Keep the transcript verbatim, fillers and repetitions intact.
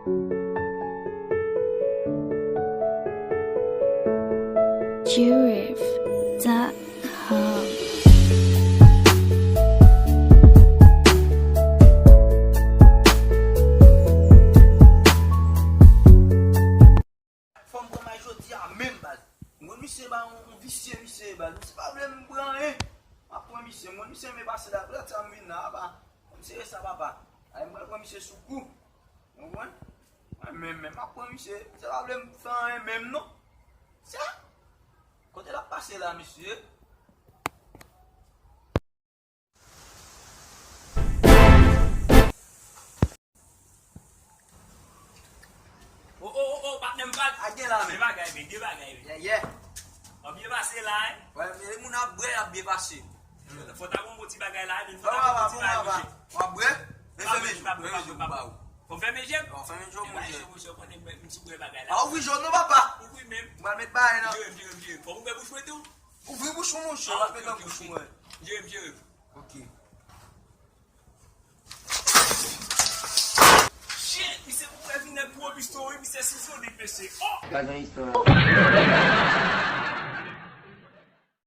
Jurif dot com. Fò m pran may jodi a menm, baz. M konn misye ba yon, yon visye, misye, baz. Misye pa vle m pran anyen. M ap pran misye. M konn misye renmen pase la. Poutèt sa m vin la, apa. Misye sa, papa. Ay, m pral pran misye sou kou. Ou konprann? Mwen menm, menm, m ap pran misye. Misye pa vle m fè anyen menm, non. Sa? Kote l ap pase la, misye? Oh, oh, oh, oh, patnè m, pat. A gen la, men. De bagay, men, de bagay, men. Yeah, yeah. W ap byen pase la, hein? Wè, men moun ap bwè, ap byen pase. Fò ta gon bon ti bagay la, men fò ta gon bon ti bagay, mesye. W ap bwè? Men fèmen je w, fèmen je w pou ba ou. Fò m fèmen je m? Fò fèmen je w, monchè. Monchè, w konnen mwen, m ti bwè bagay la. Pa ouvri je w non, papa. Ouvri menm. M pral met bagay nan. Jere m, jere m, jere m. Fò m ouvè bouch mwen tou? Ouvri bouch ou, monchè, m ap met nan bouch ou, mwen. Jere m, jere m. Ok. Shit, misye pou wè vin nèg pou obisto, wi, misye sou zone, mesye. Oh! Gad yon istwa.